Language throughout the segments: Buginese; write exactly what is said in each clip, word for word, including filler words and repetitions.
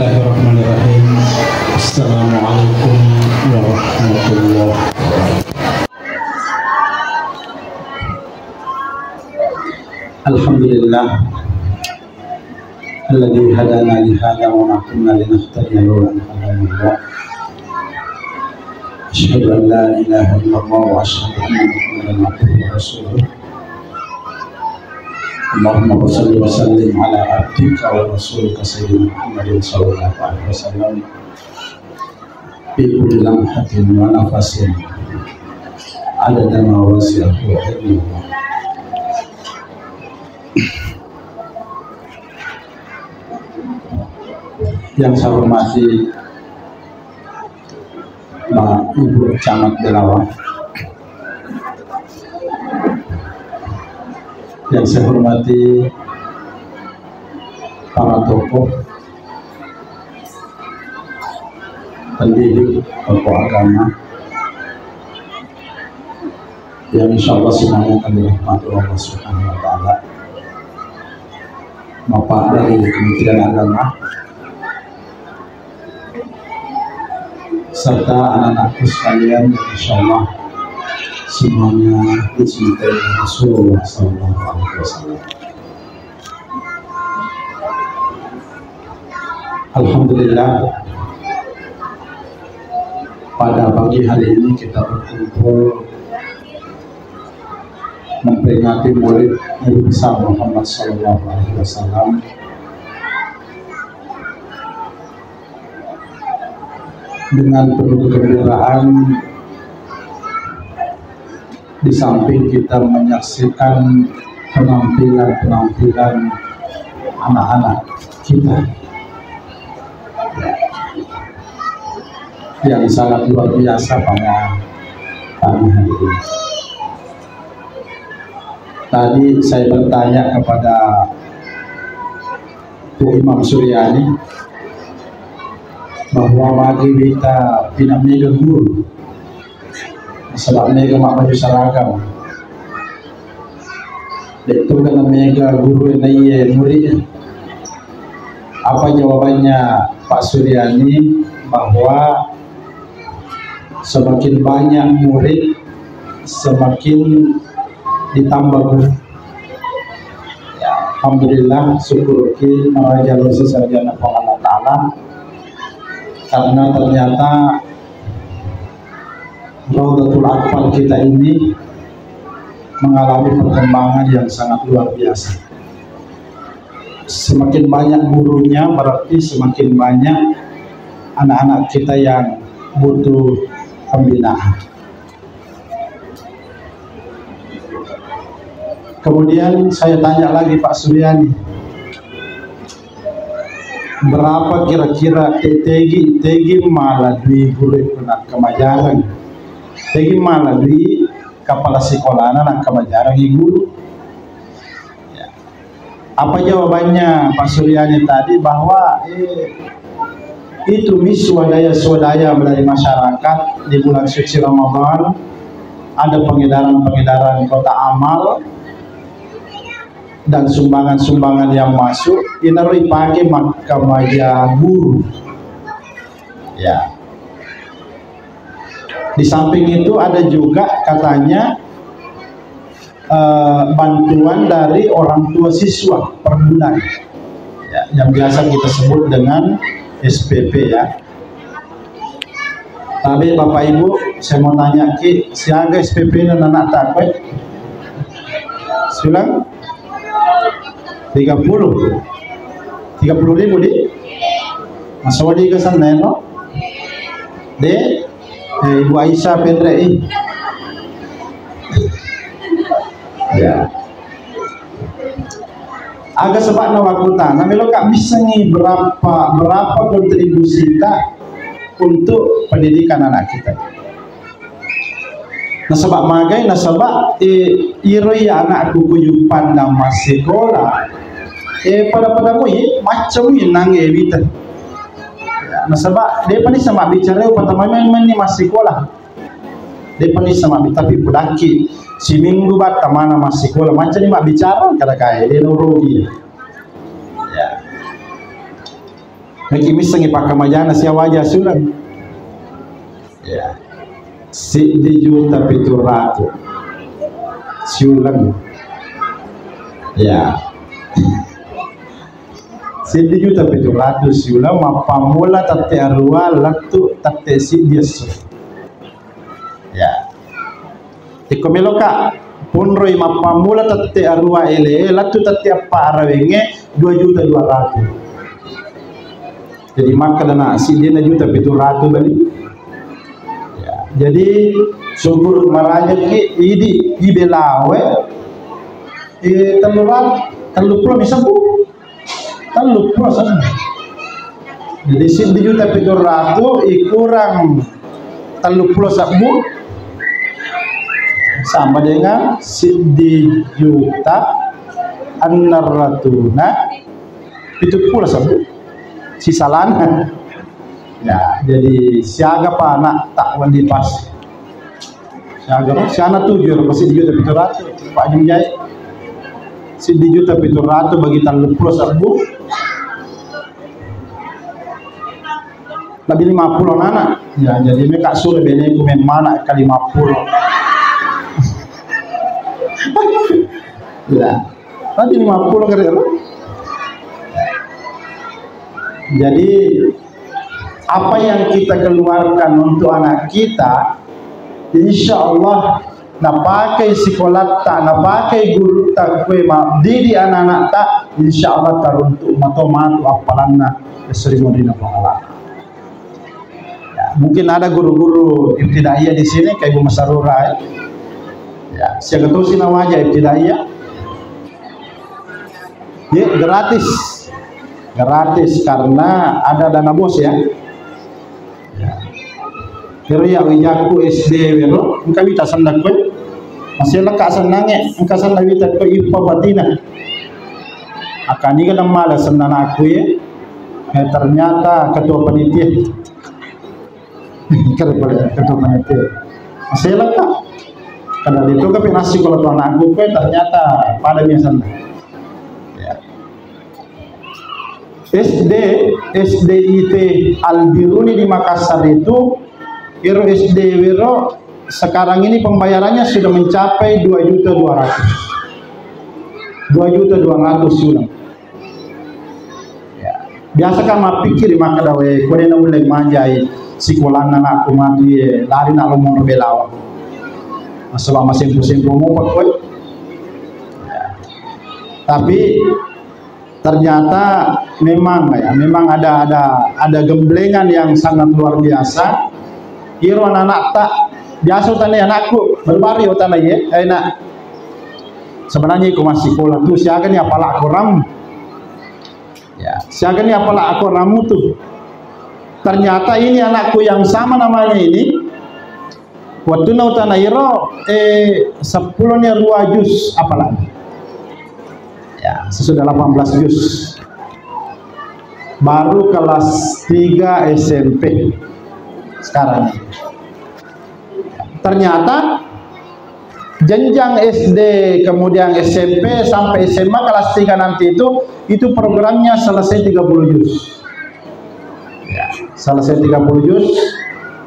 Bismillahirrahmanirrahim. Assalamualaikum warahmatullahi wabarakatuh. Alhamdulillah. Alladzi hadana li hadza wa ma kunna linahtadiya laula an hadana Allah. Asyhadu an la ilaha illallah wa asyhadu anna Muhammadan abduhu wa rasuluh. Allahumma shalli wa sallim ala abdika wa rasulika sayyidina Muhammadin sallallahu alaihi wasallam. Fi kulli lamhatin wa nafasin adada ma wasi'ahu ilmullah. Yang saya hormati Bapak Ibu Camat Belawa, yang saya hormati para tokoh, pendidik, tokoh agama, yang insya Allah semuanya akan dirahmati Allah Subhanahu wa Ta'ala. Bapak dari Kementerian Agama, serta anak-anakku sekalian, yang insya Allah semuanya dicintai Rasulullah sallallahu alaihi wasallam. Alhamdulillah, pada pagi hari ini kita berkumpul memperingati Maulid Nabi besar Muhammad sallallahu alaihi wasallam dengan penuh kegembiraan. Di samping kita menyaksikan penampilan-penampilan anak-anak kita yang sangat luar biasa pada pagi hari ini. Tadi saya bertanya kepada Bu Imam Suryani bahwa magi wita pinamega guru. Nasaba mega mabbaju seragam. De'to ga namega guru e naiye murid e. Apa jawabannya Pak Suryani? Bahwa semakin banyak murid, semakin ditambah guru. Ya, alhamdulillah, syukur ki maraja lo sesarjana Puang Allah Ta'ala. Karena ternyata Raudatul Atfal kita ini mengalami perkembangan yang sangat luar biasa. Semakin banyak gurunya, berarti semakin banyak anak-anak kita yang butuh pembinaan. Kemudian saya tanya lagi Pak Suryani, berapa kira-kira te-, tegi, tegi mala dui guru e nakamajarang? Tegi mala dui kapala sekolana nakamajarang i guru? Ya. Apa jawabannya Pak Suryani tadi bahwa, eh, itu mi swadaya-swadaya dari masyarakat di bulan suci Ramadan, ada pengedaran-pengedaran kotak amal dan sumbangan-sumbangan yang masuk, inaro ipake makkamaja guru. Ya. Di samping itu ada juga katanya, eh, bantuan dari orang tua siswa per bulan. Ya, yang biasa kita sebut dengan S P P ya. Tapi Bapak Ibu, saya mau tanya ki, siaga S P P-na anak takwe? Silang? Tiga puluh. Tiga puluh ribu di? Masodi ke sana no? De, eh, Ibu Aisyah Pedre, eh. Ya. Aga sebabna wakkutana, meloka missengi berapa, berapa kontribusita untuk pendidikan anak kita. Nasaba magai, nasaba, eh, iro iya anakku kujuppanna massikola, eh, pada-pada mui, macca mui nange wita. Nasaba, depa nisseng mabbicara, upatama memang ni massikola. Depa nisseng mabbi-, tapi pudakki siminggu batta mana massikola, macca ni mabbicara, kada kae, de naurogi. Ya. Naki missengngi pakkamajana siawaja siuleng. Ya. Siddi juta pitu ratu siuleng. Ya. Siddi juta pitu ratu siuleng, mappammula tette arua lettu tette siddi esso. Ya. Ikko meloka punroi mappammula tette arua ele, lettu tette eppa arawengnge, dua juta dua ratu. Jadi makkeda na siddina juta pitu ratu bali. Ya, jadi subur marajaki idi ibelawe, eh, tellu rat-, tellu pulo bisa bu. Tellu pulo sebbu. Jadi siddi juta pitu ratu ikurang tellu pulo sebbu sama dengan siddi juta enneng ratuna pitu pulo sebbu. Sisalana. Ya, jadi siaga pa anak tak wandi pas. Siaga ro, siana tuju ro, masih juta pitu ratu, Pak Jumjai. Siddi juta pitu ratu bagi tellu pulo sebbu. Lebih lima pulo anak. Ya, jadi mereka suruh bene ku memana ke lima pulo. Ya. Lebih lima pulo kali ya, Pak? Jadi, apa yang kita keluarkan untuk anak kita, insya Allah napakai sikolatta, napakai gurutta kue maddidi anak-anakta, insya Allah taruntuk mato matu appalanna sri modina pahala. Ya, mungkin ada guru-guru ibtidaiyah di sini, kayak Ibu Masarura, ya. Ya, siaga tosi nawaja ibtidaiyah. Ya, gratis. Gratis karena ada dana bos ya. Ya. Ero ya wijakku S D wero, engka wita senna koe. Masih leka sennange, engka senna wita koe ippa batina. Akaniga dan mala senna aku ya. Eh, ternyata ketua panitia. Kada pale ketua panitia. Masih leka. Kada itu ke pinasi kalau tuan aku koe ternyata pada biasanya. Ya. S D, S D I T Al Biruni di Makassar itu, ero S D wero sekarang ini pembayarannya sudah mencapai dua juta dua ratus. Dua juta dua ratus sudah. Ya. Biasa kan mappikiri makkeda we, kode na ulle manjai sikolanna anakku matu ye, lari na lo monro belawa. Nasaba masempo-sempo mopa koe. Ya. Tapi ternyata memang ya, memang ada, ada, ada gemblengan yang sangat luar biasa. Iro anak-anak tak biasa utana anakku, baru-baru ya utana ye, eh, nak. Sebenarnya iku masih sekolah tu, siaga ni apala Quran. Ya, siaga ni apala Quranmu tu. Ternyata ini anakku yang sama namanya ini, waktu na utana iro, eh, sepuluh ni dua juz apala. Ya, sesudah delapan belas juz. Baru kelas tiga S M P sekarang. Ternyata jenjang S D, kemudian S M P sampai S M A kelas tiga nanti itu, itu programnya selesai tiga puluh juz. Ya, selesai tiga puluh juz.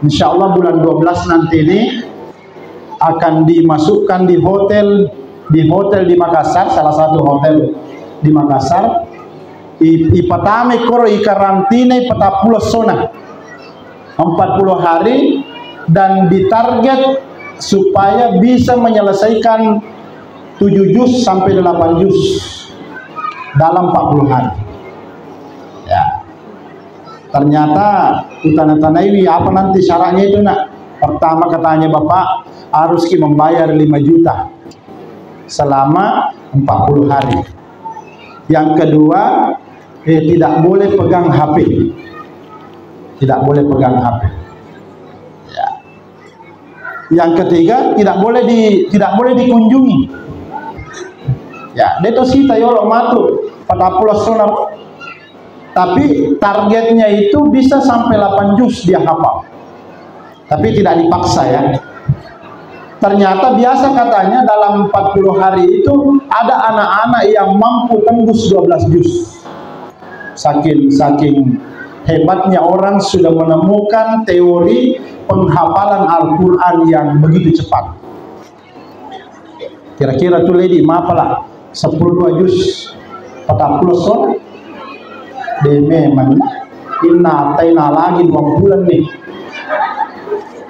Insya Allah bulan dua belas nanti ini akan dimasukkan di hotel, di hotel di Makassar, salah satu hotel di Makassar. I-, ipatame koro, ikarantinai patappulo essona, empat puluh hari, dan ditarget supaya bisa menyelesaikan tujuh juz sampai delapan juz dalam empat puluh hari. Ya. Ternyata kutana-tanaiwi apa nanti syaratnya itu, nak. Pertama katanya bapak harus ki membayar lima juta selama empat puluh hari. Yang kedua, eh, tidak boleh pegang H P. Tidak boleh pegang H P. Ya. Yang ketiga, tidak boleh di, tidak boleh dikunjungi. Ya, deto sita yolo matu patappulo essona. Tapi targetnya itu bisa sampai delapan juz dia hafal. Tapi tidak dipaksa ya. Ternyata biasa katanya dalam empat puluh hari itu ada anak-anak yang mampu tembus dua belas juz. Saking, saking Hebatnya orang sudah menemukan teori penghafalan Al-Quran yang begitu cepat. Kira-kira tu ledi mapala sepuluh dua juz, patappulo sura. De memang inna ataina lagi dua bulan nih.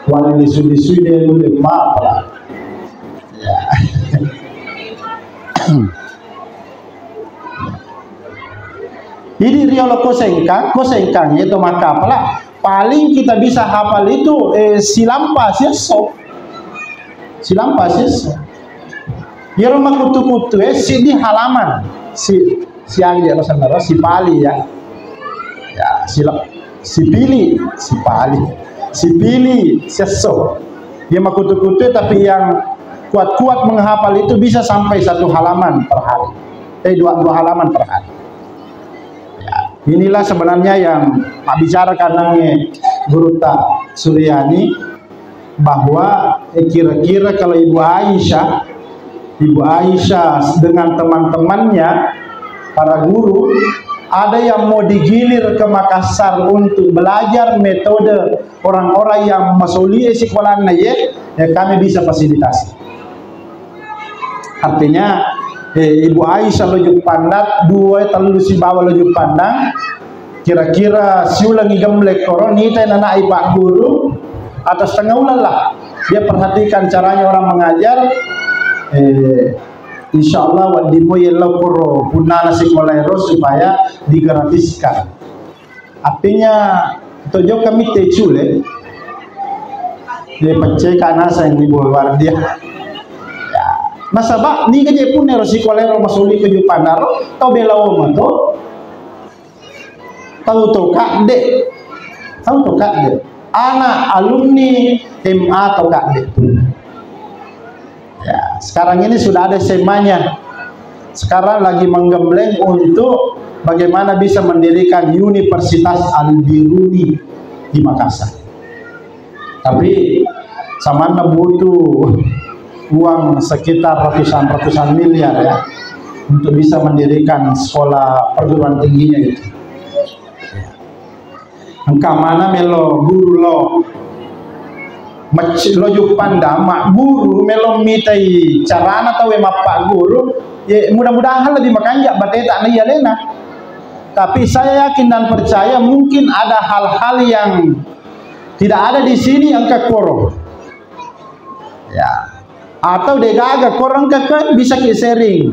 Wali lisu-lisu de lu de mapala. Ya. Jadi riolo ko sengkang, ko sengkang itu maka pala paling kita bisa hafal itu, eh, silampa siesso. Silampa siesso. Iyaro makutu-kutu, eh, sidi halaman. Si, siagi ya, Rosanna, sipali ya. Ya, sila-, sipili, sipali. Sipili, siesso. Dia makutu-kutu, tapi yang kuat-kuat menghafal itu bisa sampai satu halaman per hari. Eh, dua, dua halaman per hari. Ya, inilah sebenarnya yang mabbicara kanangnge Gurutta Suryani, bahwa, eh, kira-kira kalau Ibu Aisyah, Ibu Aisyah dengan teman-temannya, para guru, ada yang mau digilir ke Makassar untuk belajar metode orang-orang yang masoli sikolanna ye, ya kami bisa fasilitasi. Artinya, eh, Ibu Aisyah Lojong Pandat, dua tellu sibawa Lojong Pandang, kira-kira siulengi gemlek koro, nitai nanai Pak Guru, atau setengah ulang lah. Dia perhatikan caranya orang mengajar, eh, insya Allah wedding mo yello koro punnana sikola ero supaya digratiskan. Artinya, to jokka mitte cule, eh, pecceka naseng Ibu Wardiah. Ya. Nasaba, niga je punna ero sikola ero masuli ke Jupandaro, tau bela oma to, tau to kadde, tau to kadde. Anak alumni M A to kadde pun. Ya, sekarang ini sudah ada S M A-nya. Sekarang lagi menggembleng untuk bagaimana bisa mendirikan Universitas Al-Biruni di Makassar. Tapi samanna butuh uang sekitar ratusan-ratusan miliar ya untuk bisa mendirikan sekolah perguruan tingginya itu. Engka mana melo guru lo mecci lo Juppandang magguru melo mitai carana tauwe mappaguru, ye mudah-mudahan lebih makanja bateta na iya lena. Tapi saya yakin dan percaya mungkin ada hal-hal yang tidak ada di sini engka koro. Ya. Atau degaga korang ke, ke bisa ki sharing.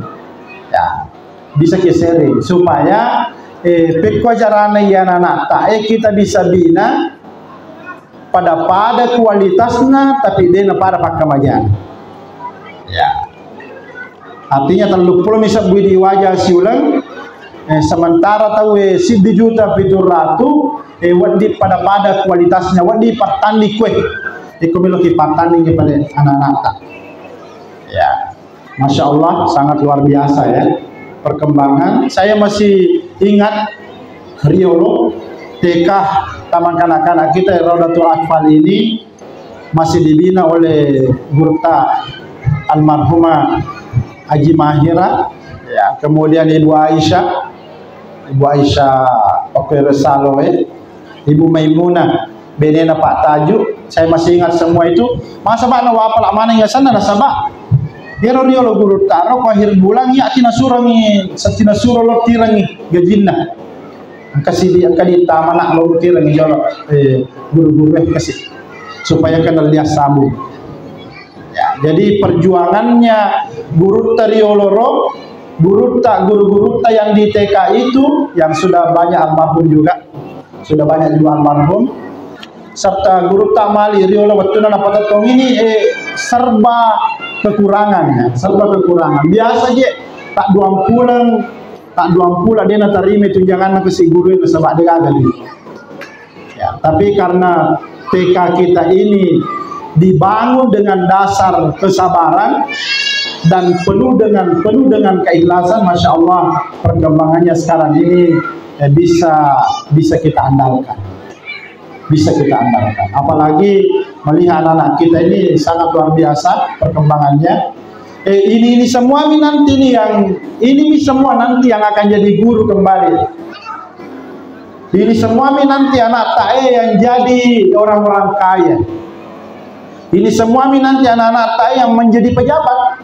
Ya, bisa ki sharing supaya, eh, pekko carana iya anak-anak ta, eh, kita bisa bina pada-pada kualitasna tapi dena pada pakkamajana. Ya. Artinya telluppulo mi sebbu idi waja siuleng, eh, sementara tau, eh, siddi juta pitu ratu, eh, weddi pada-pada kualitasnya, weddi pattanding kue. Iko melo ki pattanding pada anak-anak ta. Ya, Masya Allah, sangat luar biasa ya perkembangan. Saya masih ingat riolo T K taman kanak-kanak kita Raudatul Atfal ini masih dibina oleh gurutta almarhumah Haji Mahira, ya, kemudian Ibu Aisyah, Ibu Aisyah Oke Resaloe, Ibu Maimunah, benena Pak Taju, saya masih ingat semua itu. Masa Pak na wapala maneng yasenna nasaba ero riolo gurutta ro ko akhir bulan ya tinasurangi, satinasuro lo tirangi gajinna. Engka sidi, engka di tamana lo tirangi jolo, eh, guru-guru eh kasi supaya kenal dia sambung. Ya, jadi perjuangannya gurutta riolo ro, gurutta, guru-gurutta yang di T K itu, yang sudah banyak almarhum juga, sudah banyak juga almarhum, serta gurutta mali riolo wettunna napatettong ini, eh, serba kekurangan, ya, serba kekurangan. Biasa je, tak duampuleng, tak duampuleng dia natarima tunjanganna ke si guru itu sebab dia gagal ini. Ya, tapi karena T K kita ini dibangun dengan dasar kesabaran dan penuh dengan, penuh dengan keikhlasan, Masya Allah, perkembangannya sekarang ini, eh, bisa, bisa kita andalkan. Bisa kita andalkan. Apalagi melihat anak-anak kita ini sangat luar biasa perkembangannya. Eh, ini, ini semua mi nanti nih yang, ini mi semua nanti yang akan jadi guru kembali. Ini semua mi nanti anak tae yang jadi orang-orang kaya. Ini semua mi nanti anak-anak tae yang menjadi pejabat.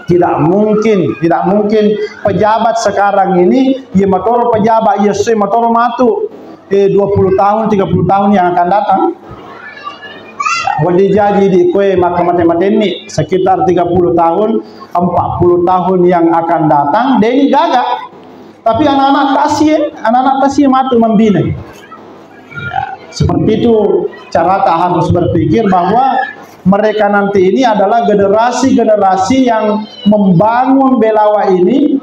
Tidak mungkin, tidak mungkin pejabat sekarang ini, iya matoro pejabat, iya sui matoro matu, eh, dua puluh tahun, tiga puluh tahun yang akan datang. Wadi jaji di kue maka mate-matenni sekitar tiga puluh tahun, empat puluh tahun yang akan datang, deni gaga. Tapi anak-anak tasie, anak-anak tasie matu membina. Ya, seperti itu cara tak harus berpikir bahwa mereka nanti ini adalah generasi-generasi yang membangun Belawa ini,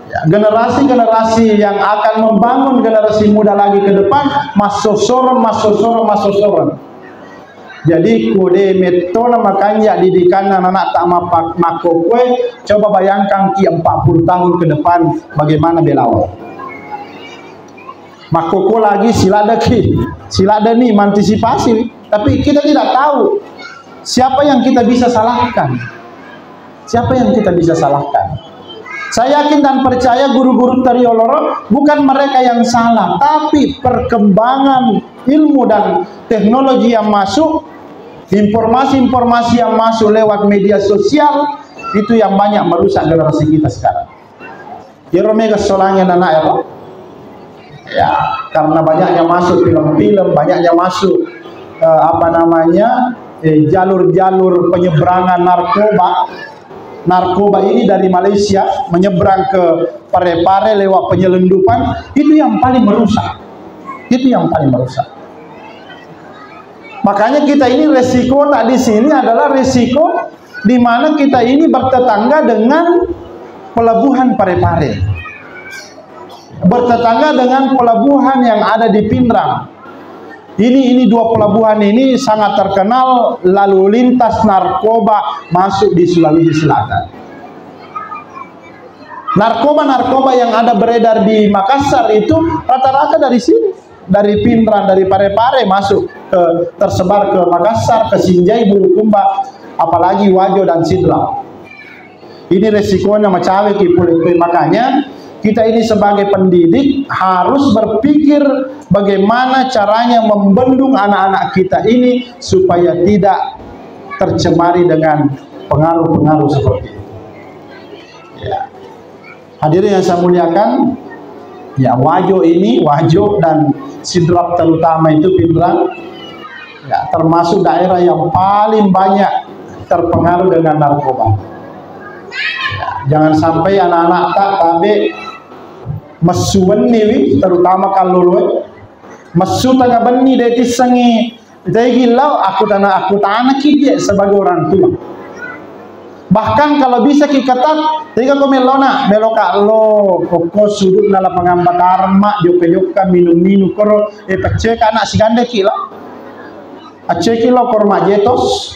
ya, generasi-generasi yang akan membangun generasi muda lagi ke depan, massosoreng, massosoreng, massosoreng. Jadi, kode mettona makanja didikanna anak tak mapak-, makkokkoe, coba bayangkan ki empat puluh tahun ke depan bagaimana Belawa. Makkokko lagi siladaki, siladani mengantisipasi. Tapi kita tidak tahu siapa yang kita bisa salahkan. Siapa yang kita bisa salahkan? Saya yakin dan percaya guru-guru tarioloro bukan mereka yang salah, tapi perkembangan ilmu dan teknologi yang masuk, informasi-informasi yang masuk lewat media sosial, itu yang banyak merusak generasi kita sekarang. Iyaro mega solangi anak-anak ero. Ya, karena banyaknya masuk film-film, banyaknya masuk, eh, apa namanya, eh, jalur-jalur penyeberangan narkoba. Narkoba ini dari Malaysia menyeberang ke Pare-Pare lewat penyelundupan, itu yang paling merusak. Itu yang paling merusak. Makanya kita ini resiko tak di sini adalah resiko di mana kita ini bertetangga dengan pelabuhan Pare-Pare. Bertetangga dengan pelabuhan yang ada di Pinrang. Ini, ini dua pelabuhan ini sangat terkenal lalu lintas narkoba masuk di Sulawesi Selatan. Narkoba-narkoba yang ada beredar di Makassar itu rata-rata dari sini, dari Pinrang, dari Pare-Pare masuk ke, tersebar ke Makassar, ke Sinjai, Bulukumba, apalagi Wajo dan Sidrap. Ini resikonya macawe ki pole. Makanya kita ini sebagai pendidik harus berpikir bagaimana caranya membendung anak-anak kita ini supaya tidak tercemari dengan pengaruh-pengaruh seperti itu. Ya. Hadirin yang saya muliakan, ya, Wajo ini, Wajo dan Sidrap terutama itu, Pinrang, ya, termasuk daerah yang paling banyak terpengaruh dengan narkoba. Ya, jangan sampai anak-anak tak tabe messu wenni wi, terutama kalloloe. Messu tengah benni de tissengi tegi lao, aku tana, aku tanaki je sebagai orang tua. Bahkan kalau bisa ki ketat, tega ko melona, meloka lo kokko sudutna lapangan Batarma, jokka-jokka, minum-minum koro, eh, pecceka anak sigandeki lo. Acceki lo koro majetos.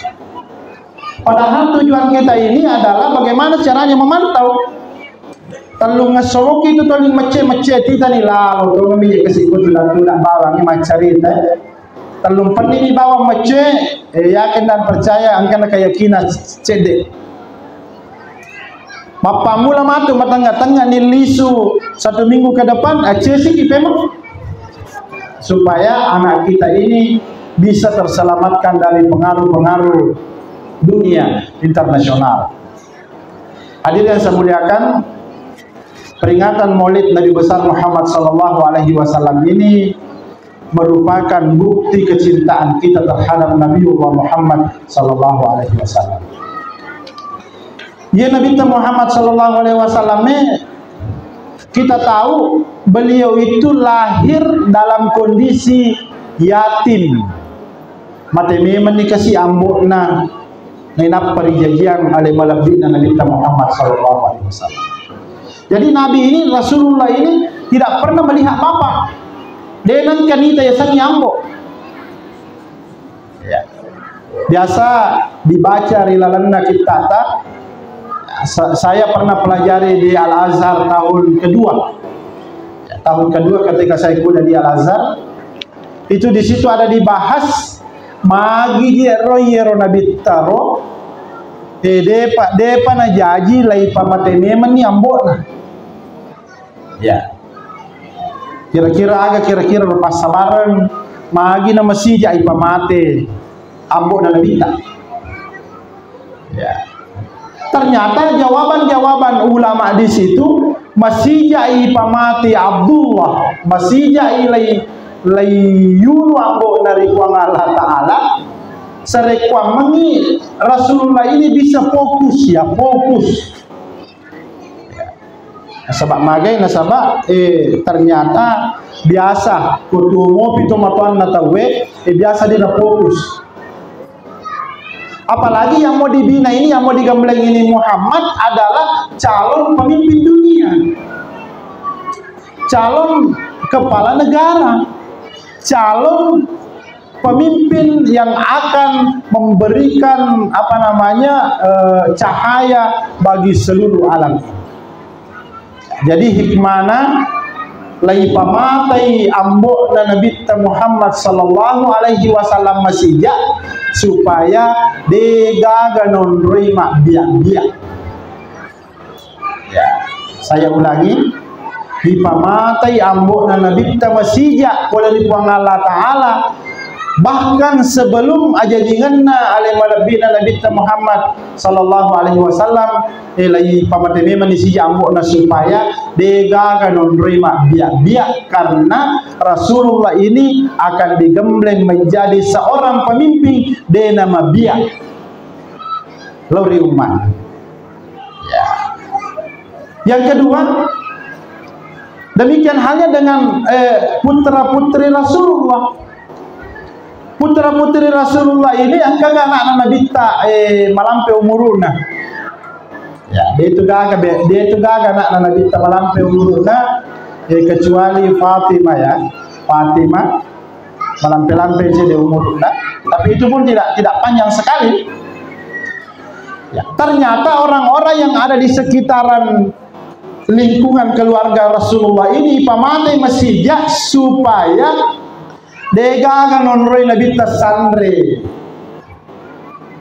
Padahal tujuan kita ini adalah bagaimana caranya memantau. Tellung ngesso loki tu toli mecce-mecce titani lalo, tongeng mi kasi kutu dan tudak bawang ni maccarita. Tellung penni ni bawang mecce, eh, yakin dan percaya, engkana keyakinan cedde. Mappammula matu matengnga-tengnga ni lisu satu minggu ke depan, accesi ki pemeng. Supaya anak kita ini bisa terselamatkan dari pengaruh-pengaruh dunia internasional. Hadirin yang saya muliakan, peringatan Maulid Nabi besar Muhammad sallallahu alaihi wasallam ini merupakan bukti kecintaan kita terhadap Nabiullah Muhammad sallallahu alaihi wasallam. Ya, Nabi Muhammad sallallahu alaihi wasallam, eh, kita tahu beliau itu lahir dalam kondisi yatim. Mate memang ni kasi ambo'na. Nainappa rijajiang ale malebbi'na Nabitta Muhammad sallallahu alaihi wasallam. Jadi Nabi ini, Rasulullah ini tidak pernah melihat bapak. De nengka nita yasengnge ambo. Ya. Biasa dibaca ri lalenna kittata, sa-, saya pernah pelajari di Al-Azhar tahun kedua. Ya, tahun kedua ketika saya kuliah di Al-Azhar, itu di situ ada dibahas, magi je ro iyero nabitta ro, eh, depa, depa najaji laipamate memenni ambo'na. Ya. Kira-kira aga kira-kira rupa sabareng magi na masija ipamate ambo na Nabitta? Ya. Ternyata jawaban-jawaban ulama di situ, masija ipamate Abdullah, masija i lai, lai yunu ambo na ri Puang Allah Ta'ala, sarekkuammengi Rasulullah ini bisa fokus, ya, fokus. Nasaba magai, nasaba, eh, ternyata biasa, ko tuo mopi to matoanna tauwe, eh, biasa de' nafokus. Apalagi yang mau dibina ini, yang mau digembleng ini Muhammad adalah calon pemimpin dunia. Calon kepala negara. Calon pemimpin yang akan memberikan, apa namanya, eh, cahaya bagi seluruh alam. Jadi hikmana lai pamatai ambo'na Nabitta Muhammad sallallahu alaihi wasallam masija supaya de'gaga nonroi mabbiak-biak. Ya, saya ulangi, ipamatai ambo'na Nabitta masija pole ri Puang Allah Ta'ala, bahkan sebelum ajajingenna ale malebbi'na Nabitta Muhammad sallallahu alaihi wasallam, eh, lai pamate memang ni sija ambo'na supaya de'gaga nonroi mabbiak-biak, karena Rasulullah ini akan digembleng menjadi seorang pemimpin de'na mabbiak lao ri ummat. Ya. Yang kedua, demikian halnya dengan, eh, putra-putri Rasulullah. Putra-putri Rasulullah ini engka ga anakna Nabitta, eh, malampe umuruna. Ya, de' tu gaga be-, de' tu gaga anakna Nabitta malampe umuruna, eh, kecuali Fatimah, ya. Fatimah malampe-lampe cedde umurna, tapi itu pun tidak, tidak panjang sekali. Ya, ternyata orang-orang yang ada di sekitaran lingkungan keluarga Rasulullah ini pamate masija supaya de'gaga nonroi Nabitta sanre.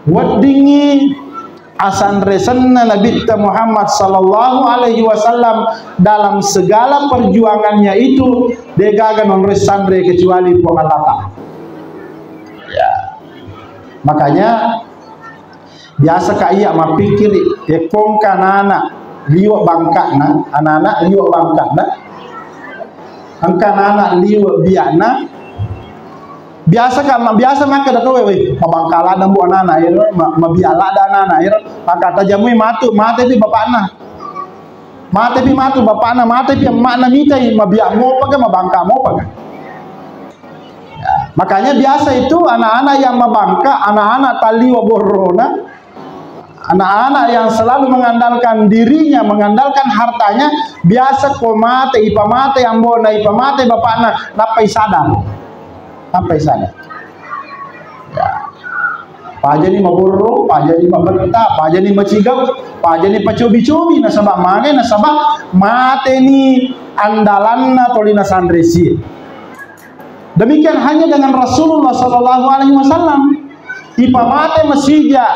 Weddingngi asanresenna Nabitta Muhammad sallallahu alaihi wasallam dalam segala perjuangannya itu, de'gaga nonroi sanre kecuali Puang Allah Ta'ala. Ya. Makanya biasa ka iya mappikiri, yekkongka anak-anak liwe' bangka'na, anak-anak liwe' bangka'na, engka anak-anak liwe' biakna, biasa ka, biasa makkeda tauwe, "Weh, mabangka ladang bu anak-anak ero, ma-, mabiak ladang anak-anak ero." Maka tajamui matu, matepi bapakna. Matepi matu bapakna, matepi emma'na, mitai mabiak mopaga, mabangka mopaga. Ya, makanya biasa itu anak-anak yang mabangka, anak-anak taliwe' borrona, anak-anak yang selalu mengandalkan dirinya, mengandalkan hartanya, biasa ko mate, ipamate ambo'na, ipamate bapakna, nappai sadar. Nappai sadar. Ya. Pajani maborro, pajani mabetta, pajani macigau, pajani pacobi-cobi, nasaba magai, nasaba mateni andalanna toli nasanre sie. Demikian hanya dengan Rasulullah sallallahu alaihi wasallam. Ipamate masija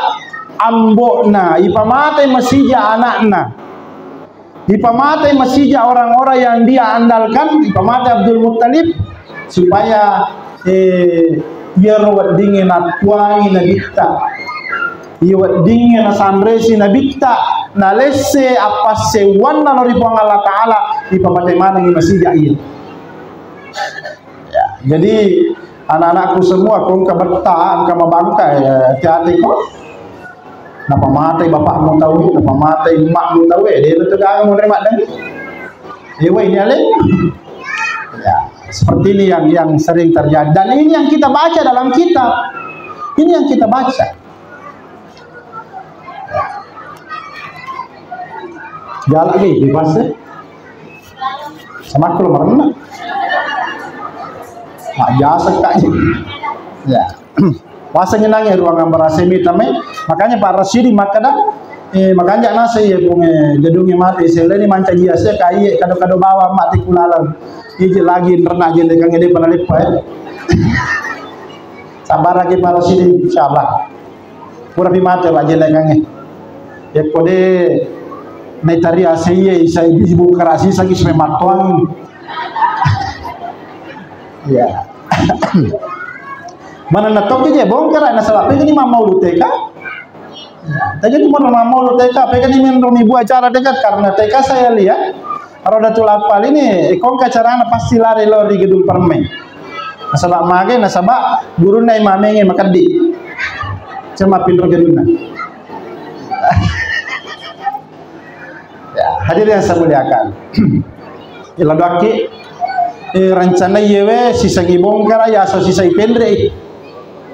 ambo'na, ipamate masija anakna. Ipamate masija orang-orang yang dia andalkan, ipamate Abdul Muttalib supaya, eh, iyaro weddingnge nattuangi Nabitta. Iya weddingnge nasanresi Nabitta, nalesse appassewwanna lao ri Puang Allah Ta'ala, ipamate manengngi masija iya. Ya, jadi anak-anakku semua, ko engka betta, engka mabangka, ya, hati-hati ko. Napamatai bapakmu tauwe, napamatai emakmu tauwe, de' tu gaga munri maddang. Ewa ini ale. Ya, seperti ini yang, yang sering terjadi. Dan ini yang kita baca dalam kitab. Ini yang kita baca. Galak ge, bebas, eh. Sama aku lo merenang. Mak jasa kak. Ya. Wasa nyenangi ruangan berasemi tame. Makanya Pak Rasidi makkeda, eh, makanja nasai ya punge gedungi mati. Seleni mancaji ase kai kado-kado bawa mati kulalang. Iji lagi nrena jende kange de panaleppa, eh. Sabar lagi Pak Rasidi, insyaallah. Purapi mate la jelekangnge. Yakko de naitari A C-e, isai bisi buka rasi sagi supaya mattoang. Iya. Manenna tokki je bongkara, nasaba pegani mammaulu T K. Tadi ni mana mammaulu T K, pegani menro ni bu acara T K, karena T K saya lihat Rodatul Atfal ini, eh, kongka carana pasti lari lo di gedung permen. Nasaba mage, nasaba gurunna imamengnge makeddi. Cuma pinro gedungna. Ya, hadirin yang saya muliakan. Ila doakki, eh, rencana iyewe sisa ibongkara, ya, so sisa ipenrei.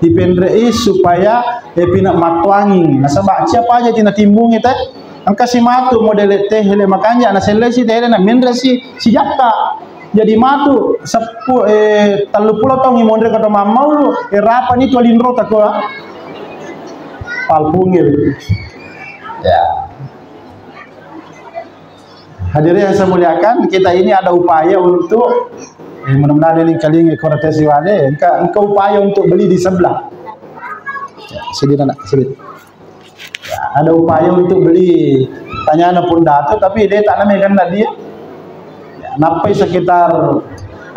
Ipenrei supaya, eh, pina mattuangi. Nasaba siapa aja tina timbungi teh. Engka si matu model teh le makanja, na sellesi teh le na menre si, si jakka. Jadi matu seppu-, eh, tellu pulo taung imonre kota mammau, eh, rapani tu alinro takoa. Palpungi. Ya. Hadirin yang saya muliakan, kita ini ada upaya untuk, eh, mudah-mudahan ini kalinga kota Tesiwade, engka, engka upaya untuk beli di sebelah. Ya, sini nak, sini. Ya, ada upaya untuk beli tanyana pun Dato, tapi dia tak namanya kan dia. Ya, nappai sekitar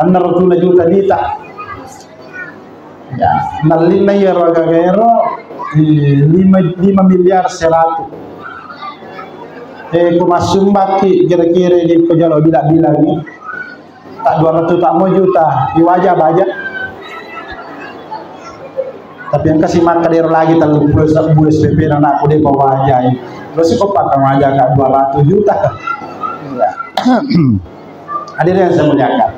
enam ratus juta dita. Ya, nallinna iyaro agaga ero, eh, lima, lima miliar seratus. Eh, ku massumbakki kira-kira di pejalo bilang-bilang ni. Tak dua ratus tak mau juta, iwaja baja. Tapi yang kasih makan ero lagi tellu pulo sebbu S P P na anakku dia bawa aja. Lo si kok pakai waja kak dua ratus juta. Ya. Hadirin yang saya muliakan.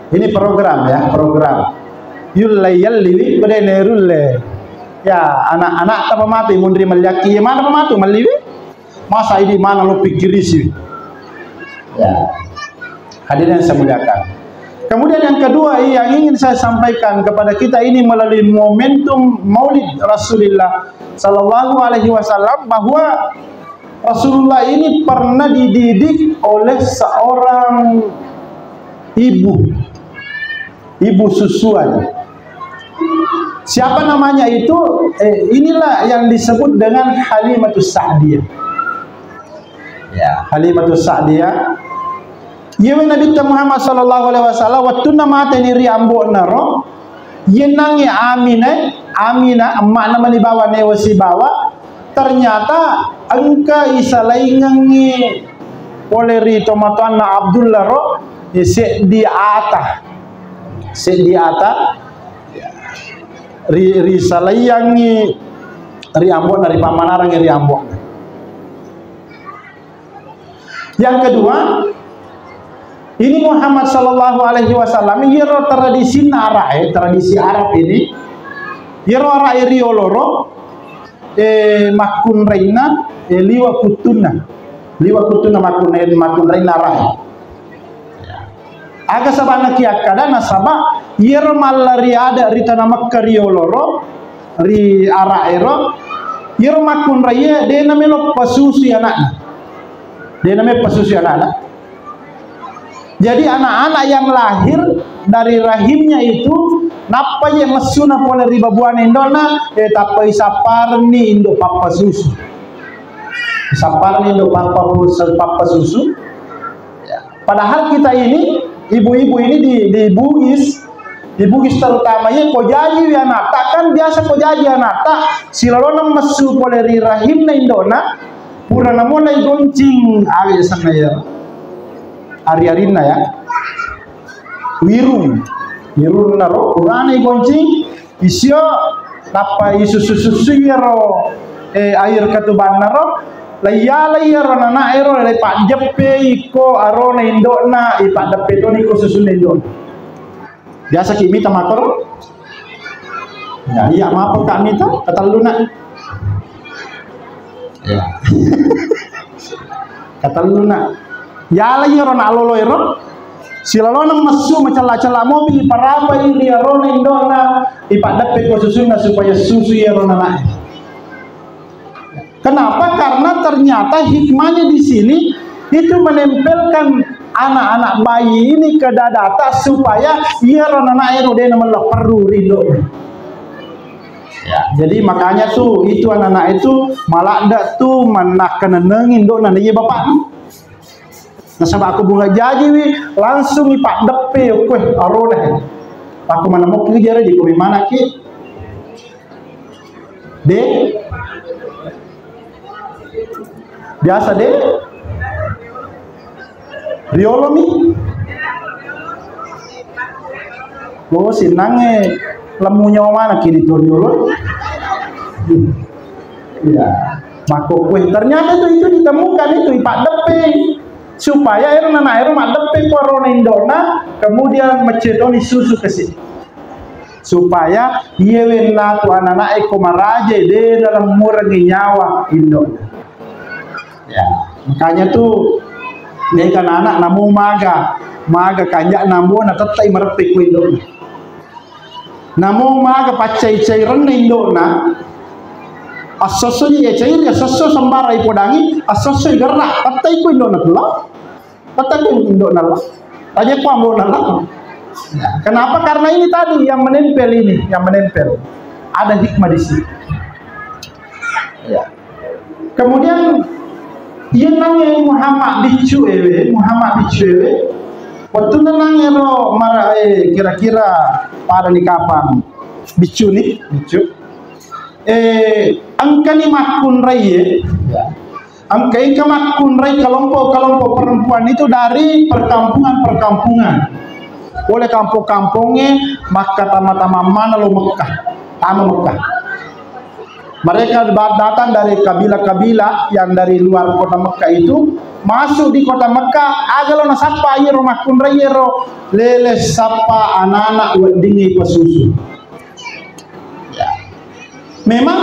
Ini program ya, program. Yullai yalliwi, bedene rulle. Ya, anak-anak apa mati munri meliaki, ya mana apa mati meliwi? Masa ini mana lo pikirisi? Ya. Hadirin yang saya muliakan. Kemudian yang kedua yang ingin saya sampaikan kepada kita ini melalui momentum Maulid Rasulullah Sallallahu Alaihi Wasallam bahwa Rasulullah ini pernah dididik oleh seorang ibu, ibu susuan. Siapa namanya itu? Eh, inilah yang disebut dengan Halimatus Sa'diyah. Ya, Halimatus Sa'diyah. Iyawe Nabi Muhammad sallallahu alaihi wasallam wettunna mateni ri ambo'na ro, yennangnge Aminah, Aminah, emma'na mani bawa newa sibawa, ternyata engka isalaingengngi pole ri tomatoanna Abdullah ro, eh, seddi ata. Seddi ata ri, risalaiangngi ri ambo'na, ripammanarangngi ri ambo'na. Yang kedua, ini Muhammad sallallahu alaihi wasallam, iyaro tradisinna Arab, eh, tradisi Arab ini, iyaro Arab e rioloro, eh, makkunrainna, eh, liwa kuttunna. Liwa kuttunna makkunrai-, makkunrainna Arab e. Aga sabana kiakkada nasaba iyaro mallari ada ri tana Mekka rioloro, ri Arab ero, iyaro makkunraie de namelo pasusui anakna. De namelo pasusui anakna. Jadi anak-anak yang lahir dari rahimnya itu, nappa ye messuna pole ri babuana indona, eh, tappa isapparenni indo pappasusu. Isapparenni indo pappa-, pappasusu. Ya. Padahal kita ini, ibu-ibu ini di, di Bugis, di Bugis terutama, ye ko jajiwi anakta, kan biasa ko jaji anakta, silalona messu pole ri rahimna indona, pura namulai goncing, awe sanna ya. Ari-arinna ya. Wirung. Wirung naro, purana igoncing, isio, nappa isussu-sussu iyaro, eh, air ketubanna ro, laiyala iyaro nana ero, lai pajjeppe iko arona indokna, ipajjeppe toni ko susunna indokna. Biasa ki mita makoro? Ya, iya, maaf kak mita, katelluna. Ya. Katelluna. Yala iyaro nalolo ero. Silalona messu macella-cella mopi, parapa iri arona indona, ipaddeppe ko susunna supaya susu iyaro nanae. Kenapa? Karena ternyata hikmahnya di sini itu menempelkan anak-anak bayi ini ke dadata supaya iyaro nanae ero dena mella perru ri indona. Ya, jadi makanya tuh itu anak-anak itu maladde tuh manakkenennengi indona naiya bapakna. Nasaba ko bunga jajiwi langsung ipaddeppe kue arona. Pakko manemmokki jere di kumi manakki. De. Biasa de. Riolo mi. Oh, sinangnge lemmu nyawa manakki di to riolo. Iya. Makkokkoe. Ternyata itu, itu ditemukan itu, ipaddeppe. Supaya ero nana ero maddeppe ko arona indona, kemudian meccetoni susu kasi. Supaya iye wennatu anana'e ko maraje de dalam murengi nyawa indona. Ya, makanya tu de kan anak namu maga, maga kanja namu na tettai mereppe ko indona. Namo maga paccai-cairenna indo'na, assosso ji cairi, assosso sembarang ipodangi, assosso igerra, tettai ku indo'na tella, tettai ku indo'na la, tanya ku ambo'na la. Ya, kenapa? Karena ini tadi yang menempel ini, yang menempel. Ada hikmah di sini. Ya. Kemudian, iya nange Muhammad biccu ewe, Muhammad biccu ewe, wettunna nange ro mara, eh, kira-kira pada ni kapang biccu ni, biccu. Eh, engka ni makkunrai, eh. Ya. Engka, engka makkunrai kelompok-kelompok perempuan itu dari perkampungan-perkampungan. Oleh kampung-kampungnya Makkah tama-tama mana lo Mekah, tama Mekah. Mereka ba-, datang dari kabilah-kabilah yang dari luar kota Mekah itu, masuk di kota Mekah, aga lo nasappa iyaro makkunrai iyaro, lele sappa anak-anak weddingngi pasusu. Ya. Memang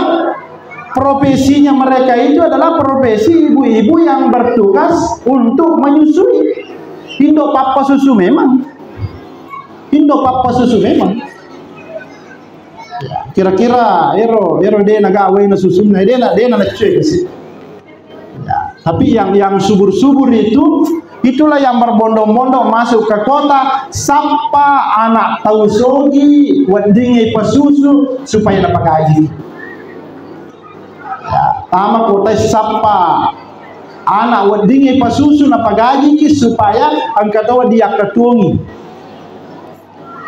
profesinya mereka itu adalah profesi ibu-ibu yang bertugas untuk menyusui. Indo pappa susu memang. Indo pappa susu memang. Ya, kira-kira ero, ero de na gawai na susunna, de na, de na lecce kasi. Ya, tapi yang, yang subur-subur itu, itulah yang berbondong-bondong masuk ke kota, sappa anak tau sogi, weddingngi pasusu supaya napagaji. Ya, tama kota sappa anak weddingngi pasusu napagajiki supaya engka to diakkatuongi.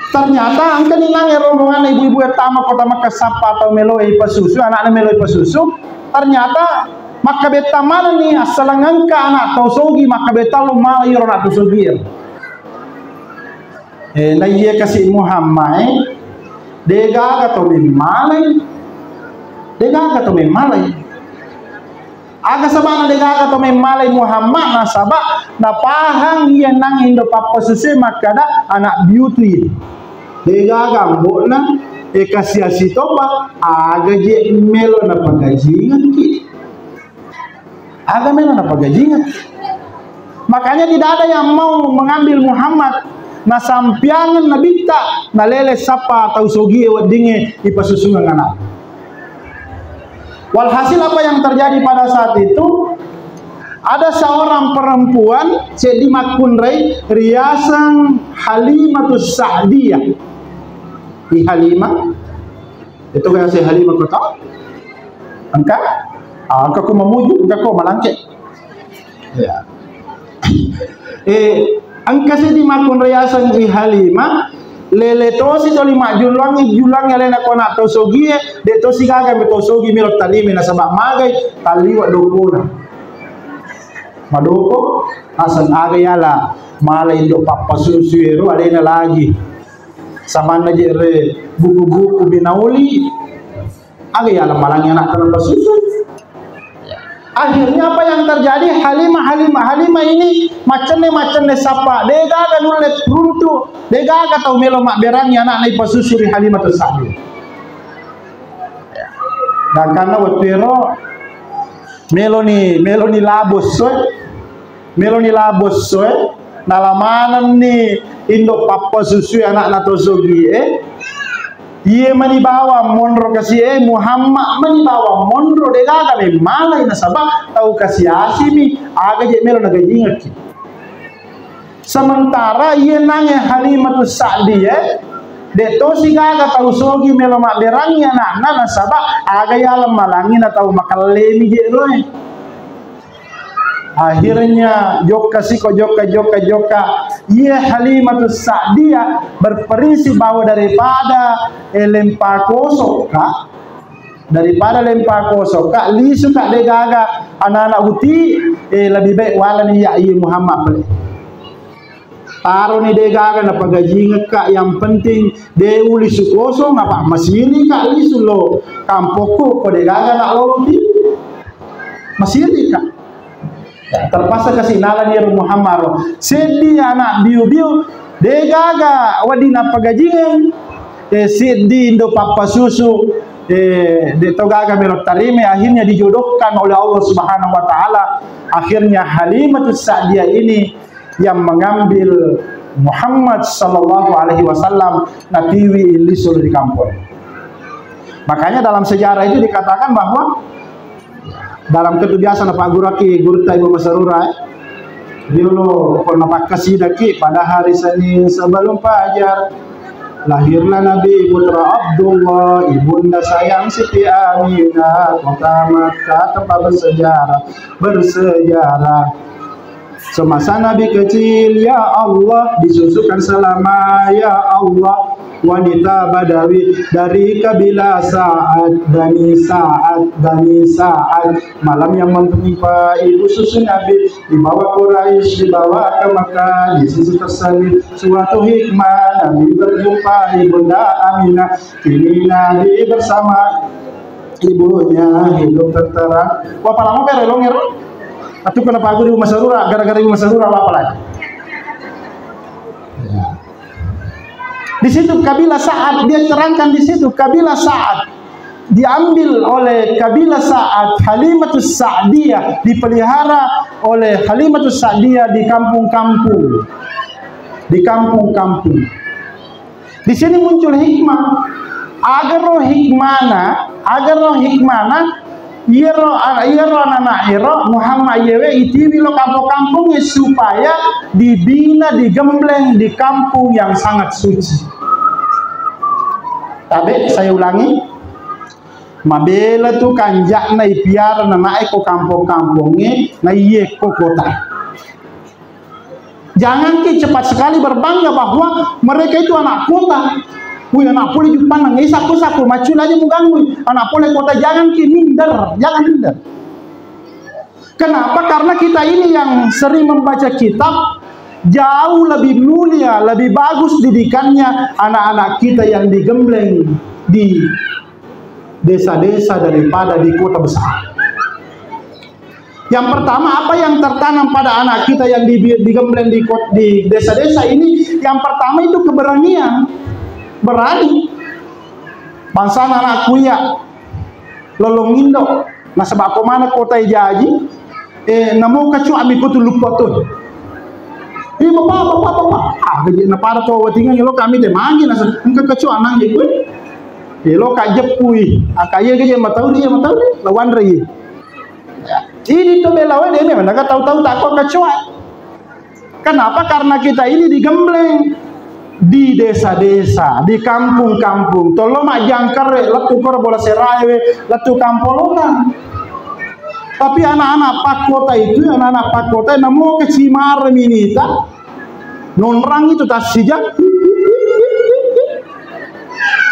Ternyata engkani nange rombonganna ibu-ibu e tama kota Mekah sappa tau melo ipasusu, anakna melo ipasusu. Ternyata makkabetta manenni assaleng engka anak tau sogi, makkabetta lo mala iyaro anak tau sogi e. Eh, naiye kasi Muhammad e, degaga to memmalai, degaga to memmalai. Aga sabana degaga to memmalai Muhammad, nasaba napahang iya nang indo pappasusue makkada anak biutu iye. Degaga ambo'na, e, kasiasi topa, aga je melo napagajingekki. Aga melo napagajingekki. Makanya tidak ada yang mau mengambil Muhammad, nasampiangen nabitta, nalele sappa tau sogie weddingnge ipasusungeng anak. Walhasil, apa yang terjadi pada saat itu? Ada seorang perempuan seddi makkunrai riaseng Halimatus Sa'diyah. Di Halimah. Itu kan si Halimah kota? Engka? Ah, engka ku mamuju, engka ku malangke. Ya. Eh, engka seddi makkunrai aseng i Halimah, lele tosi toli majjulluangngi, julluangngi alena ko anak tau sogie, de tosi gaga me tau sogi melo tarime nasaba magai talliwa dokona. Madoko, aseng aga yala, mala indo pappasusu ero alena lagi. Samanna je re buku-buku binauli, aga yala malangi anak tana pasusu. Akhirnya apa yang terjadi? Halimah, Halimah, Halimah ini macenne-macenne sappa, degaga nulle runtu, degaga tau melo mabberangi anakna ipasusu ri Halimatus Sa'diyah. Gangkanna wettu ero meloni, meloni labo essoe, meloni labo essoe, nala manenni indo pappasusui anakna to sogie. Iye mani bawang monro kasi e, Muhammad mani bawang monro, degaga memmalai nasaba tau kasi-asimi, aga je melo nagajingekki. Sementara iye nange Halimatus Sa'diyah, de tosi gaga tau sogi melo mabberangi anakna nasaba aga yala malangi na tau makellemi je roe. Akhirnya jokka siko, jokka, jokka, jokka. Iya Halimatus Sa'diyah berprinsip bahwa daripada, eh, lempa kosokka, daripada lempa kosokka, lisuka degaga anak-anak uti, eh, lebih baik walani ya iya Muhammad pale. Taroni degaga napagajingekka, yang penting de ulisu kosong apa masirika lisu lo kampokku ko degaga nak lolo pi. Masirika. Ya, terpaksa kasi nalani ero Muhammad ro. Seddi anak biu-biu degaga wadi napagajingeng. Eh, seddi indo pappasusu. Eh, de to gaga melo tarime, akhirnya dijodohkan oleh Allah Subhanahu wa Ta'ala. Akhirnya Halimatus Sa'diyah ini yang mengambil Muhammad sallallahu alaihi wasallam natiwi lisu di kampung. Makanya dalam sejarah itu dikatakan bahwa dalam ketu biasa napagguraki gurutta Ibu Masarura, eh. Riolo ko napakkasidaki pada hari Senin sebelum fajar, lahirlah Nabi putra Abdullah, ibunda sayang Siti Aminah, kota Makkah tempat bersejarah, bersejarah. Semasa Nabi kecil, ya Allah, disusukan selama, ya Allah, wanita Badawi dari kabilah Sa'ad, Bani Sa'ad, Bani Sa'ad. Malam yang menimpa ibu susu Nabi, dibawa Quraisy, dibawa ke Makkah, di situ terselip suatu hikmah. Nabi berjumpa Ibunda Aminah, kini Nabi bersama ibunya hidup tenteram. Wah, palamo bere lo ngero. Atu kena pagu di Ibu Masarura, gara-gara Ibu Masarura apa lagi? Ya. Di situ kabilah Sa'ad, dia terangkan di situ kabilah Sa'ad diambil oleh kabilah Sa'ad, Halimatus Sa'diyah dipelihara oleh Halimatus Sa'diyah di kampung-kampung, di kampung-kampung. Di sini muncul hikmah. Agaro hikmana, agaro hikmana, iyaro, iyaro anak-anak ero Muhammad iyewe itiwi lo kampung-kampung supaya dibina, digembleng di kampung yang sangat suci. Tabe, saya ulangi, mabela tu kanjakna ipiara nanae ko kampung-kampungnge, na iye ko kota. Janganki cepat sekali berbangga bahwa mereka itu anak kota. Wih, anak pole Jepang nang isa ko sako macul aja muganggui. Anak pole kota, janganki minder, jangan minder. Kenapa? Karena kita ini yang sering membaca kitab jauh lebih mulia, lebih bagus didikannya anak-anak kita yang digembleng di desa-desa daripada di kota besar. Yang pertama, apa yang tertanam pada anak kita yang di, digembleng di kot-, di desa-desa ini? Yang pertama itu keberanian, berani. Bangsa anak kuya, lolong indo, nasaba ko mana kota jaji, eh, namo kecuali ko tu lupa tu. Eh, bapak, bapak, bapak. Ah, gaji na pada to watingan lo kami te mangi nasa engka kecuali nang itu. Eh, lo ka jeppui. Aka iya gaji matau dia, matau dia, lawan ri. Ini to bela wae dene, mana ka tau-tau tak kok kecuali. Kenapa? Karena kita ini digembleng di desa-desa, di kampung-kampung. Tollo majjangkare, lettu koro bola seraewe, lettu kampolongan. Tapi anak-anak pakkota itu, anak-anak pakkota namo kecimara minita, nonrang itu tassijang.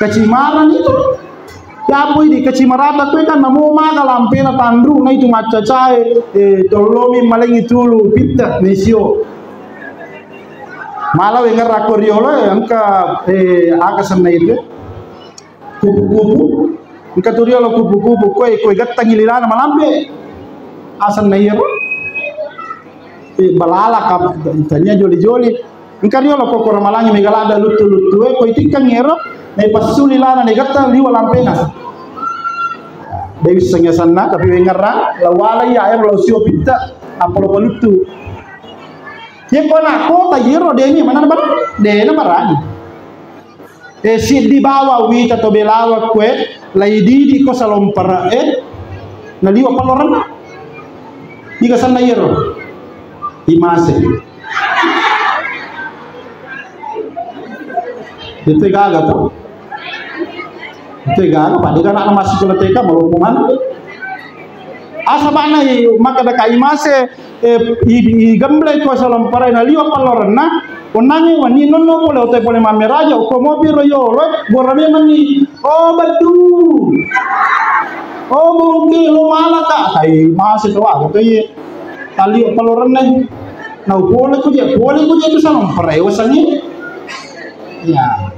Kecimaran itu. Yapoi di kecimarata koe kan namo maga lampena tanru na itu maccacae, eh, tollomi malengi tulu pitta nesio. Mala wengerra ko riolo, eh, engka, eh, aga senna itu. Kupu-kupu. Engka tu riolo kupu-kupu, koe, koe gettangi lilana malampe. Asenna iyaro. Eh, balala ka, tania joli-joli. Engka riolo ko koro malangi mega lada luttu-luttu e, ko itikkangi ero, na ipassu lilana na igatta liwa lampena. De wisseng asenna, tapi wengerra, lawala iya ero, lao sio pitta, apa lo paluttu. Iya ko anak kota iyaro, deni mana barani? Dena barani. Eh, siddi bawang wita to belawa kue, lai didi ko salompara, eh, naliwa paloranna. Iga senna iyaro? Imase. Itu gaga to. Itu gaga, pada kan anak masih sekolah T K, mau hukuman. Asa bana i makkeda ka imase, eh, i, i gemble ko salomperenna liwa pallorenna, onnangi wenni nonno pole oto pole mammeraja, ko mopi ro yolo, gora memanni, "Oh, Baddu. Oh, Bungki, lo malaka." Kai mase to, aku to, iye. Taliwa pallorenna. Nau pole ku je, pole ku je tu salompere wasengngi. Ya.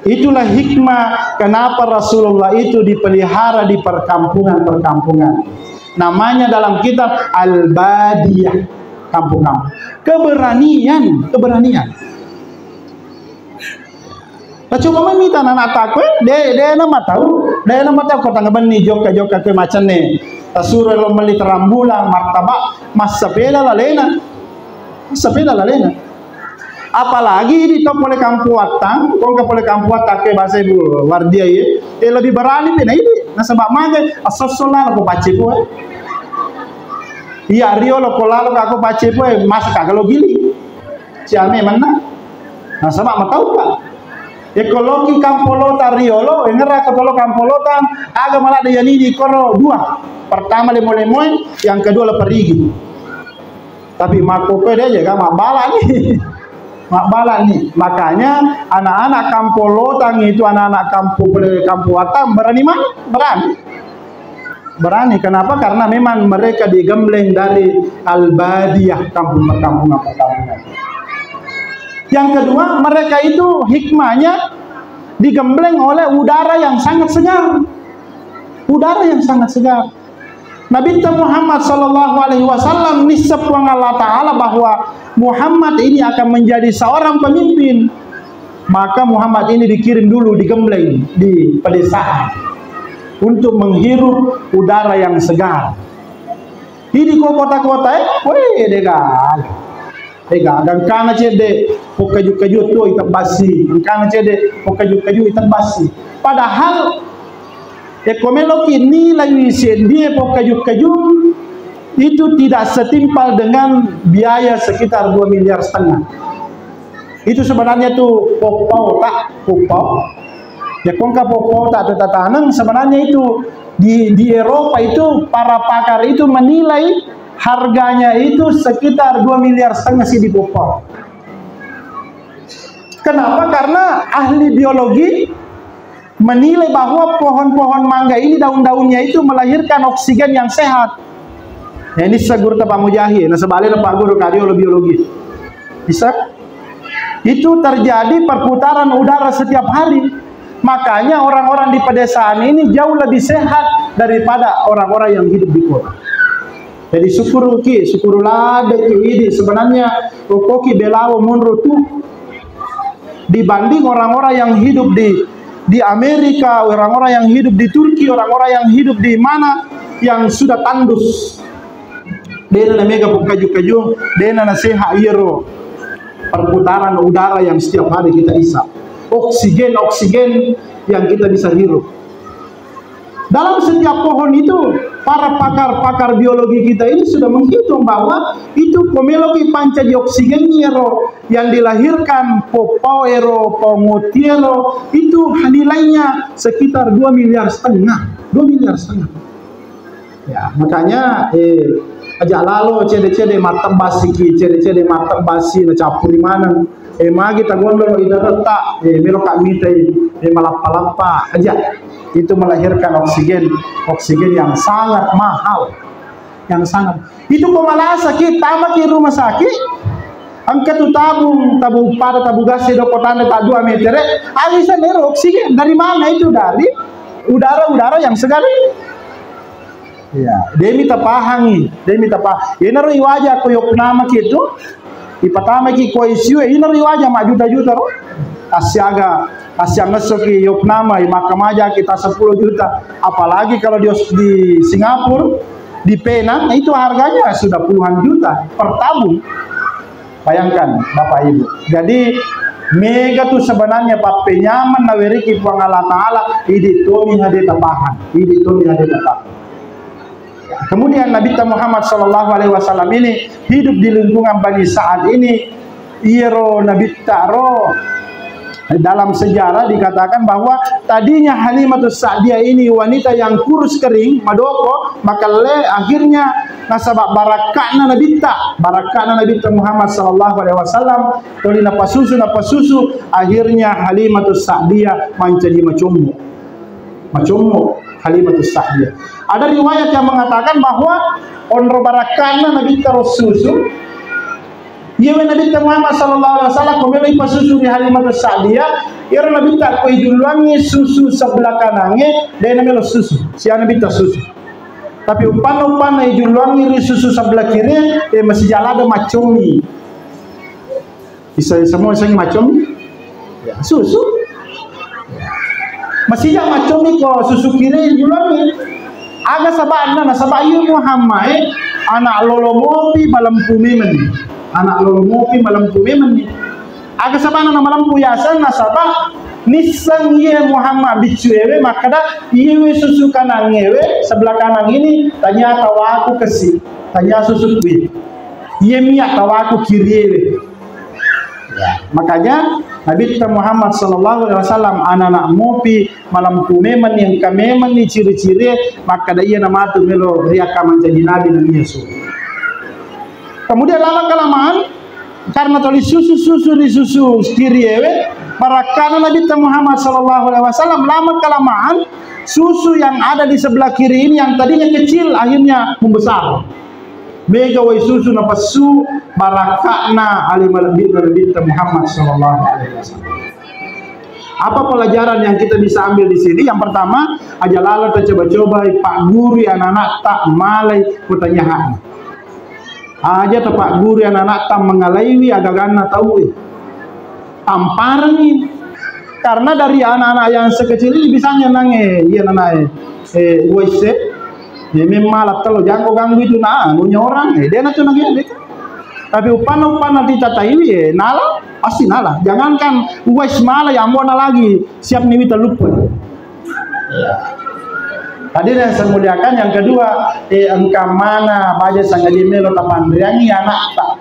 Itulah hikmah kenapa Rasulullah itu dipelihara di perkampungan-perkampungan. Namanya dalam kitab Al-Badiyah, kampung-kampung. Keberanian, keberanian. Tacoba mai mita anak-anak takwe, de, de na matau, de na matau ko tangga benni jokka-jokka ke macenne. Tasuro lo melli terambulan, martabak, massapeda lalena. Massapeda lalena. Apalagi idi to pole kampuattang, kongka pole kampuattang ke bahasa ibu wardia ye, eh, lebih berani pe na idi. Nasaba mage, asosso lalo ko pacce pue. Iya, riolo ko lalo ko pacce pue, masa kagak lo gili. Siame manna. Nasaba matau ka. Ekologi kampolota riolo, engera ko tolo kampolota, aga maladde yani di koro dua. Pertama lemo-lemoe, yang kedua leperigi. Tapi makkokoe de' jaga mabbala ni. Mabbala ni. Makanya anak-anak kampung Lotang itu, anak-anak kampung, kampung Batam berani mana? Berani. Berani. Kenapa? Karena memang mereka digembleng dari al-badiyah, kampung perkampungan, perkampungan. Yang kedua, mereka itu hikmahnya digembleng oleh udara yang sangat segar. Udara yang sangat segar. Nabitta Muhammad sallallahu alaihi wasallam nisseng Puang Allah Ta'ala bahwa Muhammad ini akan menjadi seorang pemimpin. Maka Muhammad ini dikirim dulu, digembleng di pedesaan untuk menghirup udara yang segar. Idi ko kota-kota e, weh, degaga. Degaga, engkana cedde, pokkaju-kaju to itebbassi. Engkana cedde, pokkaju-kaju itebbassi. Padahal, e, ko meloki nilai seddie pokkaju-kaju itu tidak setimpal dengan biaya sekitar dua miliar setengah. Itu sebenarnya tu poppau tak, poppau. Ya, kongka poppau tak tetataneng, sebenarnya itu di, di Eropa itu para pakar itu menilai harganya itu sekitar dua miliar setengah sih di poppau. Kenapa? Karena ahli biologi menilai bahwa pohon-pohon mangga ini daun-daunnya itu melahirkan oksigen yang sehat. Ya, ini seguru Pak Mujahi, nasaba alena Pak Guru kardiologi biologi. Bisa? Itu terjadi perputaran udara setiap hari. Makanya orang-orang di pedesaan ini jauh lebih sehat daripada orang-orang yang hidup di kota. Jadi syukur ki, syukur ladde ki idi sebenarnya, pokoknya belawo munro tu dibanding orang-orang yang hidup di, di Amerika, orang-orang yang hidup di Turki, orang-orang yang hidup di mana yang sudah tandus. Dena na mega pokkaju-kaju, dena na sehat iyaro perputaran udara yang setiap hari kita isap. Oksigen, oksigen yang kita bisa hirup. Dalam setiap pohon itu, para pakar-pakar biologi kita ini sudah menghitung bahwa itu ko meloki pancaji oksigen ero yang dilahirkan poppau ero, pongotiero, itu nilainya sekitar dua miliar setengah, dua miliar setengah. Ya, makanya, eh, aja lalo cede-cede mattebbasi ki, cede-cede mattebbasi na campuri maneng. Eh, magi tagondolo idaretta, eh, melo ka mitai, eh, malappa-lappa aja. Itu melahirkan oksigen, oksigen yang sangat mahal. Yang sangat. Itu ko malasa ki, tama ki rumah sakit, engka tu tabung, tabung pada, tabung gas, doko tanda tak dua meter, eh, alisa nero oksigen. Dari mana itu? Dari udara-udara yang segar ini. Iya, demi tapahangi, demi tapa. Yenaro iwaja ko yopnama ki tu, ipatamaki ko I C U, yenaro iwaja ma juta-juta ro. Assiaga, assiangessoki yopnama, imakkamajaki ta sepuluh juta. Apalagi kalau di, di Singapura, di Penang, itu harganya sudah puluhan juta per tabung. Bayangkan, Bapak Ibu. Jadi, mega tu sebenarnya pappenyameng naweriki Puang Allah Ta'ala, idi tomi hade tapahang, idi tomi hade tapahang. Kemudian Nabi Muhammad sallallahu alaihi wasallam ini hidup di lingkungan Bani Sa'ad ini, iyaro Nabi taro Dalam sejarah dikatakan bahwa tadinya Halimatus Sa'diyah ini wanita yang kurus kering, madoko, makelle, akhirnya nasaba barakka'na Nabitta, barakka'na Nabitta Muhammad sallallahu alaihi wasallam, tuli napasusu, napasusu, akhirnya Halimatus Sa'diyah mancaji macommo. Macommo Halimatus Sa'diyah. Ada riwayat yang mengatakan bahwa onro barakka'na Nabitta ro susu, iyawe Nabitta Muhammad sallallahu alaihi wasallam ko melo ipasusu ri Halimatus Sa'diyah, iyaro Nabitta ko ijulluangngi susu sebelah kanangnge, de namelo susu. Sia Nabitta susu. Tapi uppanna-uppanna ijulluangngi ri susu sebelah kiri, eh, masih jala ada macommi. Bisa semua sing macam, ya, susu. Masija macam ni ko susu kiri julangi. Aga sabana, nasaba iya Muhammad, eh, anak lolo mopi malempu memang ni. Anak lolo mopi malempu memang ni. Aga sabana na malempu yaseng, nasaba nisseng iya Muhammad biccu ewe, makkada iyawe susu kanang ewe, sebelah kanang ini, tanya tawaku kesi, tanya susu kui. Iya miak tawaku kiri ewe. Ya, makanya Nabitta Muhammad sallallahu alaihi wasallam anak-anak mopi malempu memang ni, engka memang ni ciri-ciri, makkada iya namatu melo riakka mancaji nabi nang iya su. Kemudian lama kelamaan, karena toli susu-susu di susu kiri ewe, barakkana Nabitta Muhammad sallallahu alaihi wasallam, lama kelamaan susu yang ada di sebelah kiri ini yang tadinya kecil akhirnya membesar. Mega wai susu napessu barakka'na ale malebbi'na Nabitta Muhammad sallallahu alaihi wasallam. Apa pelajaran yang kita bisa ambil di sini? Yang pertama, aja lalo tacoba-coba pagguru anak-anakta malai pertanyaan. Aja tapagguru anak-anakta mengalaiwi agaganna tauwe. Tamparengngi. Karena dari anak-anak yang sekecil ini bisanya nange, iya nanae, eh, uwaisse, eh, memmala tello jangko ganggu itu, nah, anunya orang, eh, dia nanti nange, dia. Tapi upana-upana kita taiwi, eh, nala, pasti nala. Jangankan uwais mala, ya, ambona lagi, siap niwi terlupa. Hadirin yang saya muliakan, yang kedua, eh, engka mana baja sangadie melo tapanreangi anakta.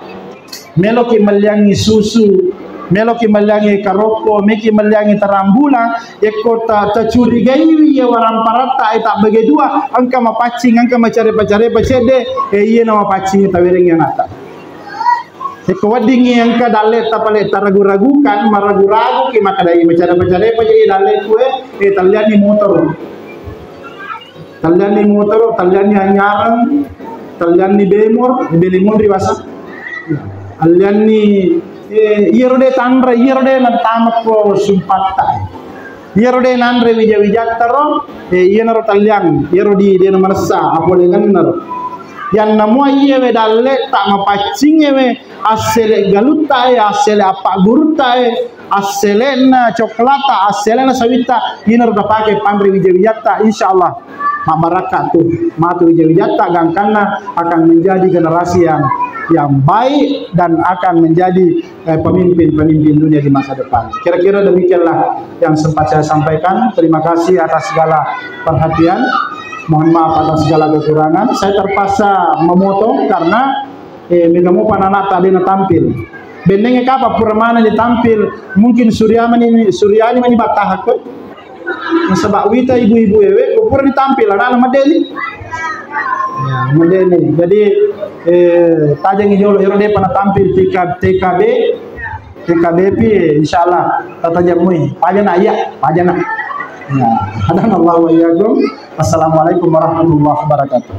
Meloki melliangi susu, meloki melliangi karokko, meki melliangi tarambulang, yekko ta-, tacurigaiwi iya waramparatta e tabbage dua, engka mapaccing, engka macare-pacare pacedde, e, iya na mapaccing tawerengi anakta. Yekko weddingi engka dalle tapale taragu-ragukan, maragu-raguki, maka dai macare-pacare pacedde dalle kue, e, tallianni motoro. Tallianni motoro, tallianni anyareng, tallianni bemor, bene monri wasa. Allianni, eh, iyaro de tanre, iyaro de natamako sumpatta. Iyaro de nanre wija-wijatta ro, eh, iyanaro talliang, iyaro di de namaressa, apolengennaro. Yanna mua iyewe dalle tak mapaccingewe, assele galutta e, assele appaggurutta e, assele'na coklata, assele'na sawitta, inaro tapake panre wija-wijatta, insyaallah mabbarakka tu matu wija-wijatta, gangkanna akan menjadi generasi yang, yang baik dan akan menjadi, eh, pemimpin-pemimpin dunia di masa depan. Kira-kira demikianlah yang sempat saya sampaikan. Terima kasih atas segala perhatian. Mohon maaf atas segala kekurangan. Saya terpaksa memotong karena Eh, mega mopa anakta de natampil. Bennengnge kapang pura maneng ditampil, mungkin Suryamani, Suryani mani battahakko. Nasaba wita ibu-ibu ewe, ko pura ditampil, anakna maddeni. Ya, maddeni. Jadi, eh, tajengi jolo, ero depa natampil T K, T K B, T K B P, insyaallah, tatajemmui. Pajana, iya, pajana. Ya, hadanallahu wa iyyakum. Assalamualaikum warahmatullahi wabarakatuh.